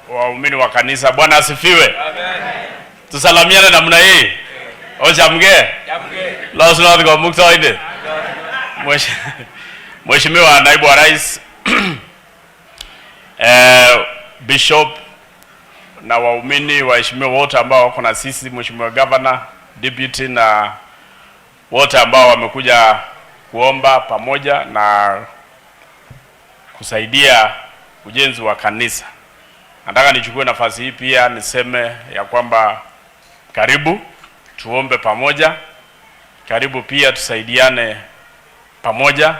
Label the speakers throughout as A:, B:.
A: Waumini wa kanisa, Bwana asifiwe. Amen. Tusalamiane namna hii. Ochamge. Losnot Komuktaindet. Mheshimiwa Naibu wa Rais, Bishop na waumini waheshimiwa wote ambao wako na sisi, Mheshimiwa Governor, Deputy na wote ambao wamekuja kuomba pamoja na kusaidia ujenzi wa kanisa. Nataka nichukue nafasi hii pia niseme ya kwamba karibu tuombe pamoja, karibu pia tusaidiane pamoja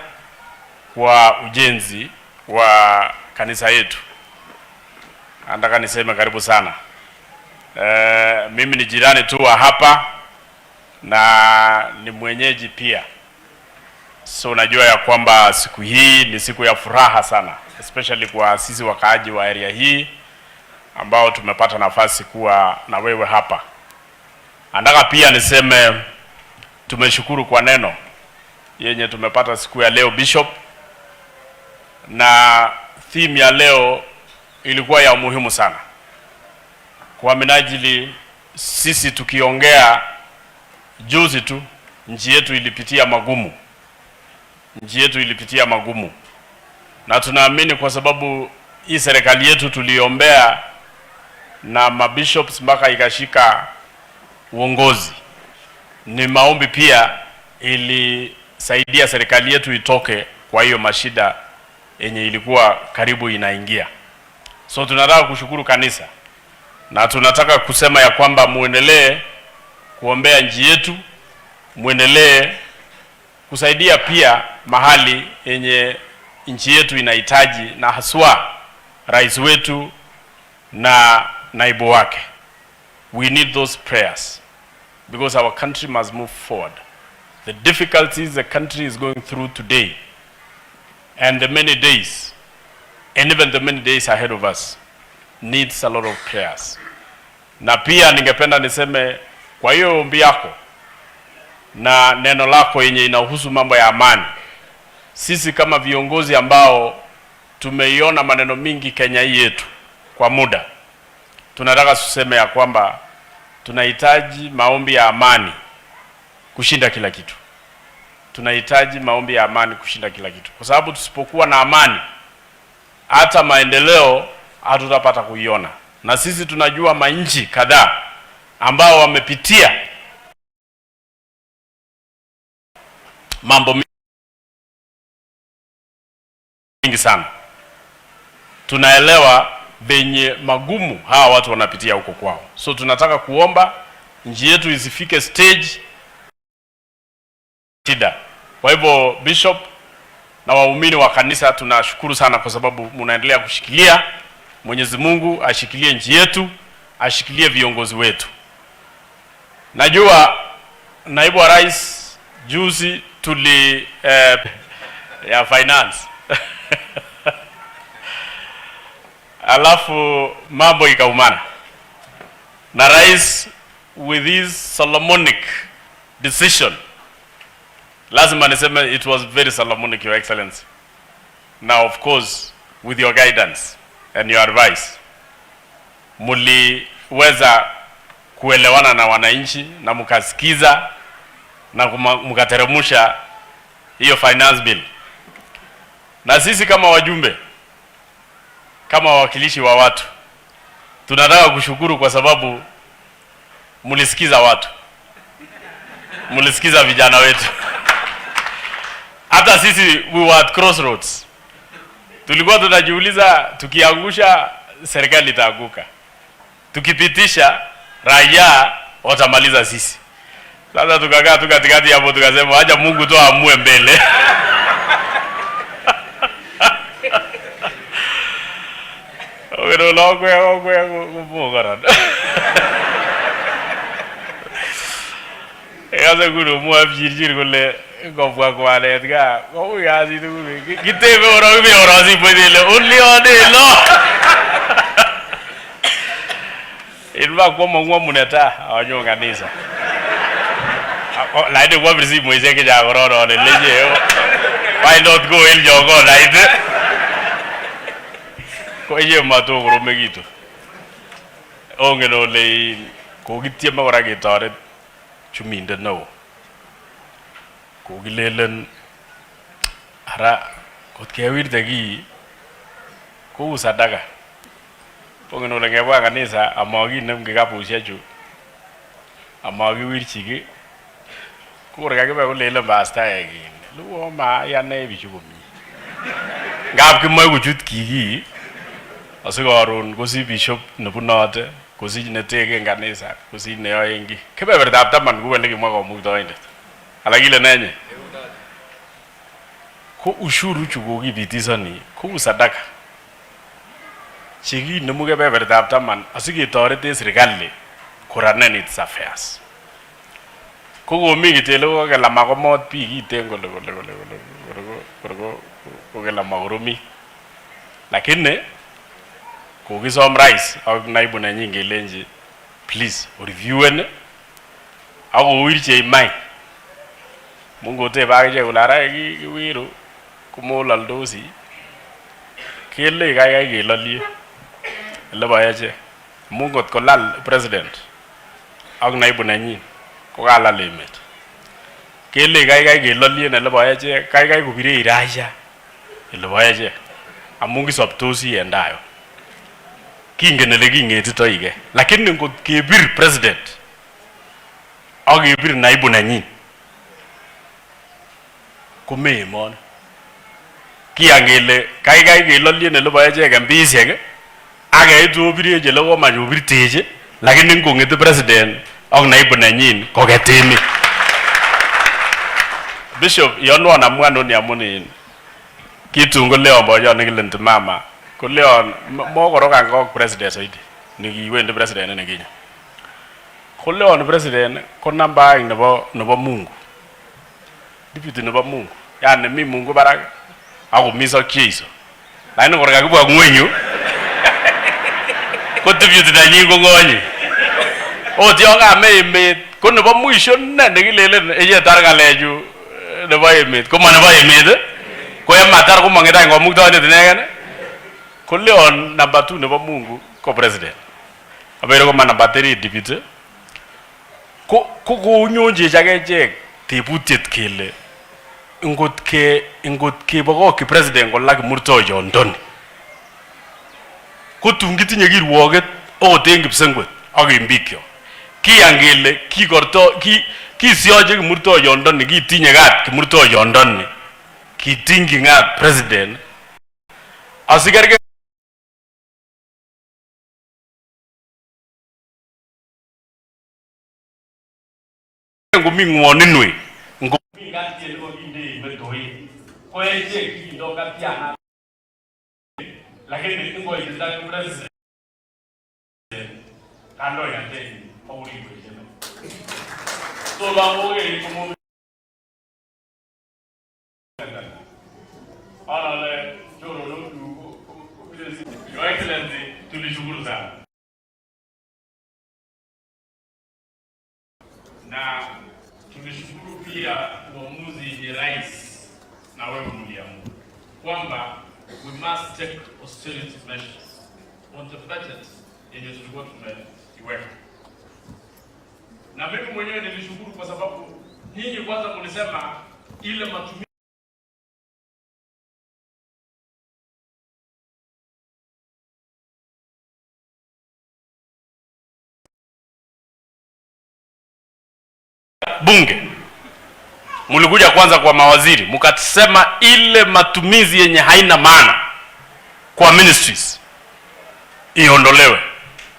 A: kwa ujenzi wa kanisa yetu. Nataka niseme karibu sana. Mimi ni jirani tu wa hapa na ni mwenyeji pia. So najua ya kwamba siku hii ni siku ya furaha sana, especially kwa sisi wakaaji wa area hii ambao tumepata nafasi kuwa na wewe hapa. Nataka pia niseme tumeshukuru kwa neno yenye tumepata siku ya leo, Bishop, na theme ya leo ilikuwa ya umuhimu sana kwa minajili sisi tukiongea juzi tu nchi yetu ilipitia magumu, nchi yetu ilipitia magumu, na tunaamini kwa sababu hii serikali yetu tuliombea na mabishops mpaka ikashika uongozi, ni maombi pia ilisaidia serikali yetu itoke kwa hiyo mashida yenye ilikuwa karibu inaingia. So tunataka kushukuru kanisa na tunataka kusema ya kwamba muendelee kuombea nchi yetu, muendelee kusaidia pia mahali yenye nchi yetu inahitaji, na haswa rais wetu na naibu wake. We need those prayers because our country must move forward. The difficulties the country is going through today and the many days and even the many days ahead of us needs a lot of prayers. Na pia ningependa niseme kwa hiyo ombi yako na neno lako yenye inahusu mambo ya amani, sisi kama viongozi ambao tumeiona maneno mingi Kenya hii yetu kwa muda, tunataka tuseme ya kwamba tunahitaji maombi ya amani kushinda kila kitu. Tunahitaji maombi ya amani kushinda kila kitu, kwa sababu tusipokuwa na amani hata maendeleo hatutapata kuiona. Na sisi tunajua manchi kadhaa ambao wamepitia mambo mingi sana, tunaelewa venye magumu hawa watu wanapitia huko kwao. So tunataka kuomba nchi yetu isifike stage shida. Kwa hivyo Bishop na waumini wa kanisa tunashukuru sana kwa sababu mnaendelea kushikilia. Mwenyezi Mungu ashikilie nchi yetu, ashikilie viongozi wetu. Najua naibu wa rais juzi tuli ya finance alafu mambo ikaumana, na rais with his Solomonic decision, lazima niseme it was very Solomonic, Your Excellency. Now of course with your guidance and your advice muliweza kuelewana na wananchi na mkasikiza na mkateremusha hiyo finance bill. Na sisi kama wajumbe, kama wawakilishi wa watu, tunataka kushukuru kwa sababu mlisikiza watu, mlisikiza vijana wetu. Hata sisi we were at crossroads, tulikuwa tunajiuliza tukiangusha serikali itaanguka, tukipitisha raia watamaliza sisi. Sasa tukakaa tu katikati hapo tukasema acha Mungu tu aamue mbele. Ikase nguni mwoe Pchirchir kole ngobwa kwanet gaa koui kasit nguni kitebe korok ibeoro simoit ile ulionen no. In fact kwomong'u amune taa anyo kanisa. Lakini kwapir simoisiek chechang korok ale lenye why not go en konait ko iye matokoromekitu. Ongen ole kokitieme kora ketoret chumindet neo. Kokilelen ara kot kewirte kii kou sadaka. Ongen ole ngebwa kanisa amakinem kikapushechu amakiwirchi ki ko kor kakibe kolelen pastaek luo mayanech bichu komie. Ngap kimoe kochut kii asikoron kosich bishop nebunote, kosich neteken kanisa, kosich neyoen ki. Kebebertab taman kou elekimwa komuktoindet. Ala kile nenyi? Ko ushuru chu kokipitisoni kou sadaka chekinemu kebebertab taman asiketoretech serikali koranen its affairs. Ko komi kityo ele kokelama komot biik kiten kole kole kole kole kole kokela makoromit. Lakini kokisom rais ak naibu nenyin kelenji please oreviewen ak owirchech mai. Mun kotebe akichek kole ara kiwiru komolaldosi kelei kaikai kelolie elebo echek. Amun ngot kolal president ak naibu nenyin kokalal emet. Kelei kaikai kelolien elebo echek, kaikai kobirech Russia elebo echek. Amun kisobtosi en tai yon. Kingen ele kingetitoige. Lakini ngot kebir president ak kebir naibu nenyin kome emoni. Kiyan kele kaikai kelolien elebo echek MPisiek ak keitu obirech ele komach obirtech lakini ngong'etu president ak naibu nenyin koket emet. Bishop yonwon amwa noni amun in kitun koleon boyot nekile Ntimama koleon mokorokan kok president soiti nikiwendi president nekinye. Koleon president ko namba aeng nebo Mungu. Deputy nebo Mungu. Yani mi Mungu barak ak komi sok Jeiso. Lakini kor kakibwa ng'weny yu ko deputy nenyin ko ng'onyi. Ot yon kame emet ko nebo mwisho ne nekilelen eyetar ng'alechu nebo emet ko ma nebo emet ko yematar komong'et any komuktoindet inegen koleon number 2 nebo Mungu ko president. Abere koma number 3 deputy ko konyonjech ak echek tebutiet kele ngot kebokokyi president kola kimurtoyondoni ko tun kitinye kirwoket okot en Kipsengwet ak en bikyok. Kiyan kele kikorto kisioche kimurtoyondoni kitinye kat kimurtoyondoni kitingyi ng'at president asikerke ngomi ng'woninwek ngomi katyet nekokindei metoek ko echek kikindo katianat lakini ingoitita president kandoinatenyin akoribwech emet. So lagok komomi Alale choronok Your Excellency, tulishukuru sana. Na tulishukuru pia uamuzi yenye rais na wewe mliamua kwamba we must take austerity measures on the budget yenye tulikuwa tumeiweka. Na mimi mwenyewe nilishukuru kwa sababu nyinyi kwanza mlisema ile matumizi bunge mlikuja kwanza kwa mawaziri mkasema ile matumizi yenye haina maana kwa ministries iondolewe.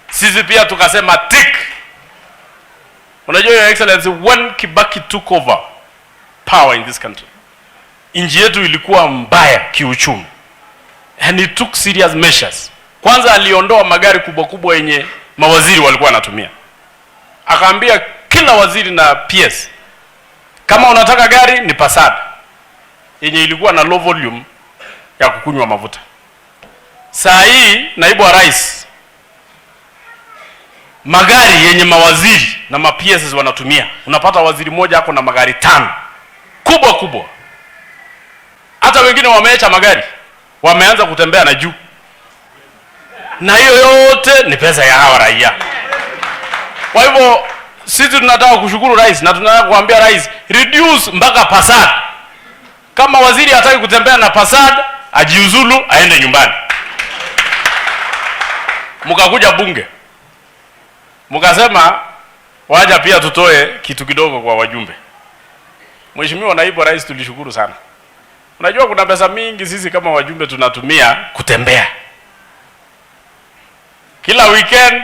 A: Sisi pia tukasema tick. Unajua Your Excellency, when Kibaki took over power in this country, nchi yetu ilikuwa mbaya kiuchumi and he took serious measures. Kwanza aliondoa magari kubwa kubwa yenye mawaziri walikuwa wanatumia. Akaambia kila waziri na PS, kama unataka gari ni Passat yenye ilikuwa na low volume ya kukunywa mafuta. Saa hii naibu wa rais, magari yenye mawaziri na ma PS wanatumia, unapata waziri mmoja ako na magari 5 kubwa kubwa. Hata wengine wameacha magari, wameanza kutembea na juu. Na hiyo yote ni pesa ya hawa raia. Kwa hivyo sisi tunataka kushukuru rais na tunataka kuambia rais, reduce mpaka Passat. Kama waziri hataki kutembea na Passat, ajiuzulu aende nyumbani. Mkakuja bunge mkasema waja pia tutoe kitu kidogo kwa wajumbe. Mheshimiwa Naibu Rais, tulishukuru sana. Unajua kuna pesa mingi sisi kama wajumbe tunatumia kutembea. Kila weekend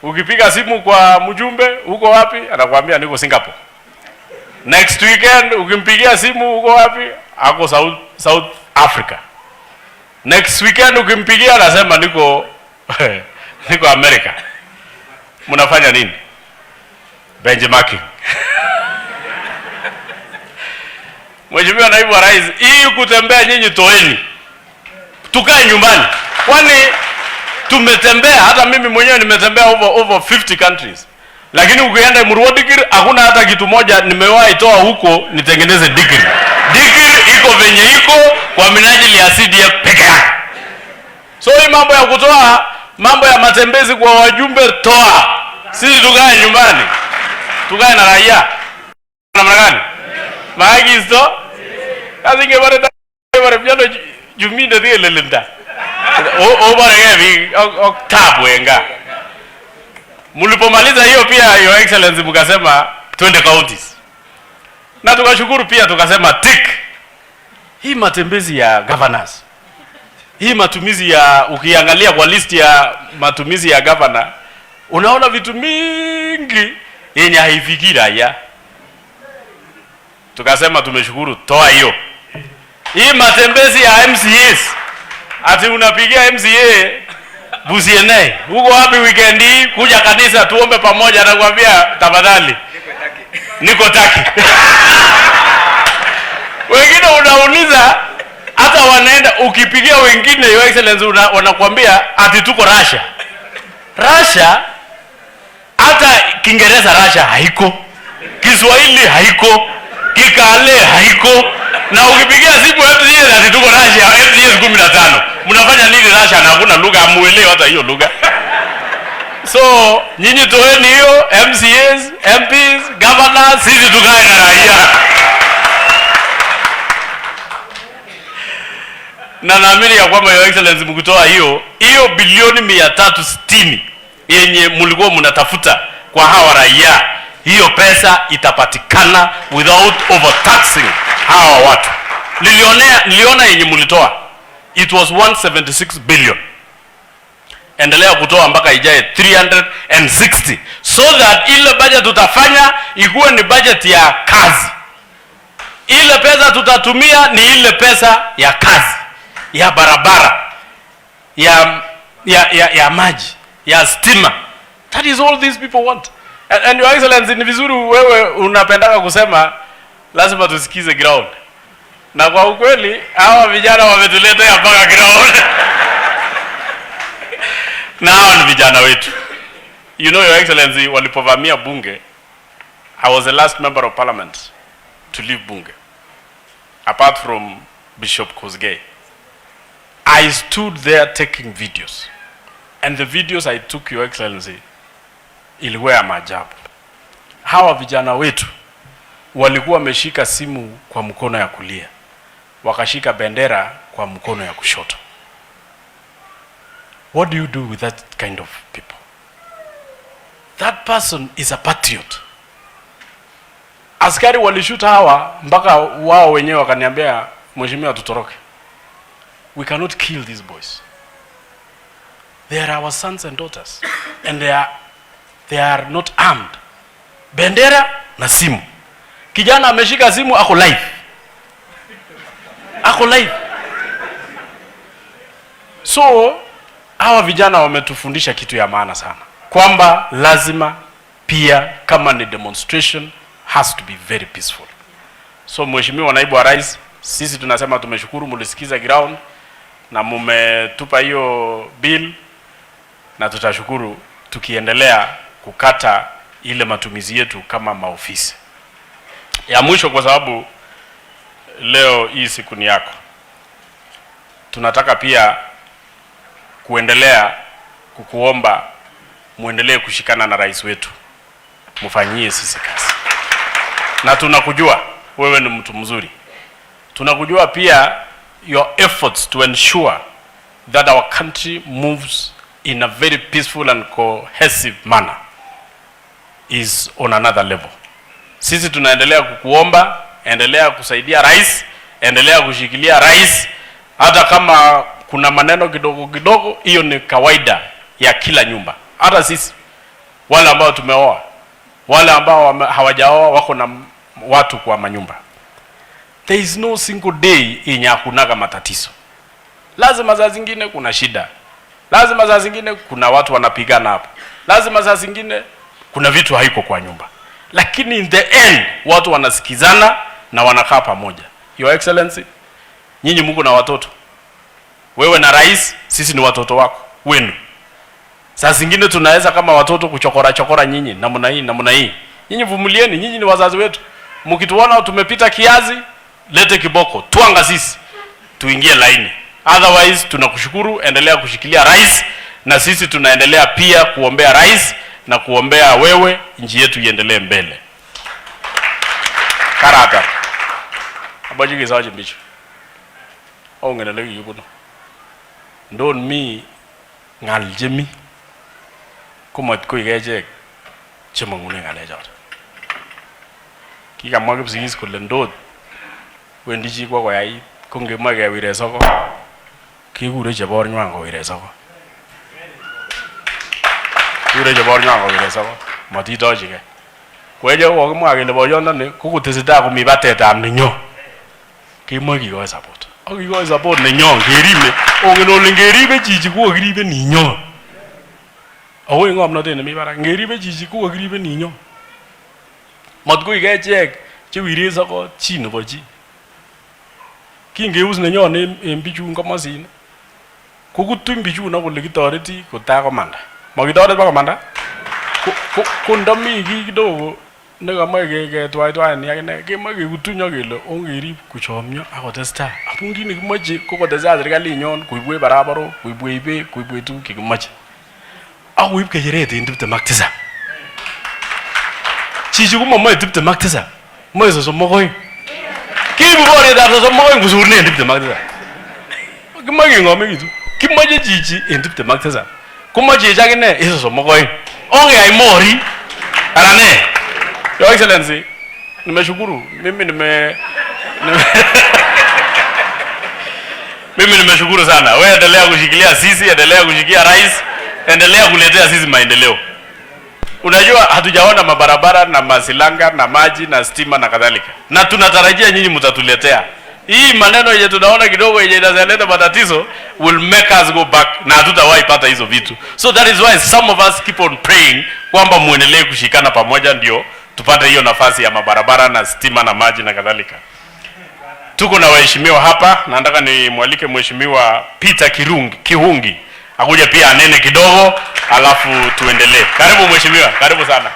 A: ukipiga simu kwa mjumbe, "Uko wapi?" Anakuambia, "Niko Singapore." Next weekend ukimpigia simu, "Uko wapi?" Ako South Africa. Next weekend ukimpigia anasema, "Niko America." Mnafanya nini? Benchmarking. Mheshimiwa Naibu wa Rais, hii kutembea nyinyi toeni. Tukae nyumbani. Kwani tumetembea, hata mimi mwenyewe nimetembea over 50 countries. Lakini ukienda Emurua Dikirr hakuna hata kitu moja nimewahi toa huko nitengeneze Dikirr. Dikirr iko venye iko kwa minajili ya CDF peke yake. So hii mambo ya kutoa mambo ya matembezi kwa wajumbe, toa. Sisi tukae nyumbani. Tukae na raia. Namna gani? Maagizo. Kazi ingebare bare piano juminde thielelinda. O bare biik ok tabu enga. Mlipomaliza hiyo pia, Your Excellency, mkasema twende counties. Na tukashukuru pia, tukasema tick. Hii matembezi ya governors, hii matumizi ya, ukiangalia kwa list ya matumizi ya governor, unaona vitu mingi yenye haifikii raia. Tukasema tumeshukuru, toa hiyo. Hii matembezi ya MCAs, ati unapigia MCA Busienei, "Uko wapi weekend hii? Kuja kanisa tuombe pamoja," anakuambia, "Tafadhali, niko Turkey." Wengine unauliza hata wanaenda, ukipigia wengine, Your Excellency, wanakuambia ati tuko Russia. Russia, hata Kiingereza Russia haiko, Kiswahili haiko, Kikale haiko, na ukipigia simu MCA ati tuko Russia, MCA 15. Mnafanya nini Russia na hakuna lugha, hamuelewi hata hiyo lugha? So nyinyi toeni hiyo MCAs, MPs, governors, sisi tukae na raia. Na naamini ya kwamba, Your Excellency, mkitoa hiyo hiyo bilioni 360 yenye mlikuwa mnatafuta kwa hawa raia, hiyo pesa itapatikana without overtaxing hawa watu. Niliona yenye mlitoa, it was 176 billion. Endelea kutoa mpaka ijae 360 so that ile budget tutafanya ikuwe ni budget ya kazi. Ile pesa tutatumia ni ile pesa ya kazi, ya barabara, ya maji, ya stima. That is all these people want. And Your Excellency, ni vizuri wewe unapendaka kusema lazima tusikize ground. Na kwa ukweli hawa vijana wametuletea mpaka ground. Na hawa ni vijana wetu. You know, Your Excellency, walipovamia bunge, I was the last member of parliament to leave bunge, apart from Bishop Kosgei. I stood there taking videos. And the videos I took, Your Excellency, ilikuwa ya maajabu. Hawa vijana wetu walikuwa wameshika simu kwa mkono ya kulia, wakashika bendera kwa mkono ya kushoto. What do you do with that kind of people? That person is a patriot. Askari walishuta hawa mpaka wao wenyewe wakaniambia, "Mheshimiwa, tutoroke. We cannot kill these boys. They are our sons and daughters and they are not armed." Bendera na simu. Kijana ameshika simu, ako live. Ako live. So hawa vijana wametufundisha kitu ya maana sana, kwamba lazima pia kama ni demonstration has to be very peaceful. So Mheshimiwa Naibu wa Rais, sisi tunasema tumeshukuru mulisikiza ground na mumetupa hiyo bill, na tutashukuru tukiendelea kukata ile matumizi yetu kama maofisi. Ya mwisho, kwa sababu leo hii siku ni yako, tunataka pia kuendelea kukuomba muendelee kushikana na rais wetu. Mfanyie sisi kazi, na tunakujua wewe ni mtu mzuri. Tunakujua pia your efforts to ensure that our country moves in a very peaceful and cohesive manner is on another level. Sisi tunaendelea kukuomba, endelea kusaidia rais, endelea kushikilia rais, hata kama kuna maneno kidogo kidogo, hiyo ni kawaida ya kila nyumba. Hata sisi wale ambao tumeoa, wale ambao hawajaoa wako na watu kwa manyumba. There is no single day yenye hakunaga matatizo. Lazima saa zingine kuna shida, lazima saa zingine kuna watu wanapigana hapo, lazima saa zingine kuna vitu haiko kwa nyumba, lakini in the end watu wanasikizana na wanakaa pamoja. Your Excellency, nyinyi mko na watoto, wewe na rais, sisi ni watoto wako wenu. Saa zingine tunaweza kama watoto kuchokora chokora nyinyi namna hii namna hii. Nyinyi vumilieni, nyinyi ni wazazi wetu. Mkituona tumepita kiasi, lete kiboko, twanga sisi tuingie laini. Otherwise tunakushukuru, endelea kushikilia rais, na sisi tunaendelea pia kuombea rais na kuombea wewe, nchi yetu iendelee mbele. Karata abajigizaje mbicho ongenele kikibunu ndon mi ng'al chemi komat koik echek chemong'une ng'alechoto. Kikamwa Kipsigis kole ndot wendi chi kwa koyait ko ngemoe kewire soko kekure chebornywan kowire soko. Kure chebornywan kowire soko, matitochigei. Ko echek kokokimwa kele boyondoni kokotesetai komi batetab nenyon. Kemoe kikoi support. Ak kikoi support nenyon keribe. Ongen ole ngeribe chichi kokokiribe ninyon. Ako en ng'omnotet nemi barak, ngeribe chichi kokokiribe ninyon. Mat koik echek chewirech sokot chi nebo chi. Kingeus nenyon en bichun komosin kokutuny bichun ak kole kitoreti kotakomanda. Makitoret bakomanda? Ko ndomi kiy kidogo nekomoe ketwaitwaen akine kemoe kekutuny ak kele ongerib kochomyo ak kotestai. Amun kit nekimoche ko kotestai serikalinyon koibwech barabarok, koibwech beek, koibwech tuguk chekimoche. Ak koib kecheret en 27. Chichi komomoe 27, moe 32. Kiibu borietab 32 kosurnen 27. Kimoe keng'omekitu. Kimoche chichi en 27. Komochech akine en 32. Ongeyai mori. Anan nee? Your Excellency, nimeshukuru. Mimi nimeshukuru sana. Wewe endelea kushikilia sisi, endelea kushikia rais, endelea kuletea sisi maendeleo. Unajua hatujaona mabarabara na masilanga na maji na stima na kadhalika, na tunatarajia nyinyi mtatuletea hii maneno yenye tunaona kidogo yenye inaleta matatizo will make us go back, na hatutawahi pata hizo vitu. So that is why some of us keep on praying kwamba muendelee kushikana pamoja, ndio tupate hiyo nafasi ya mabarabara na stima na maji na kadhalika. Tuko na waheshimiwa hapa, na nataka nimwalike Mheshimiwa Peter Kirungi, Kihungi akuja pia anene kidogo, alafu tuendelee. Karibu mheshimiwa, karibu sana.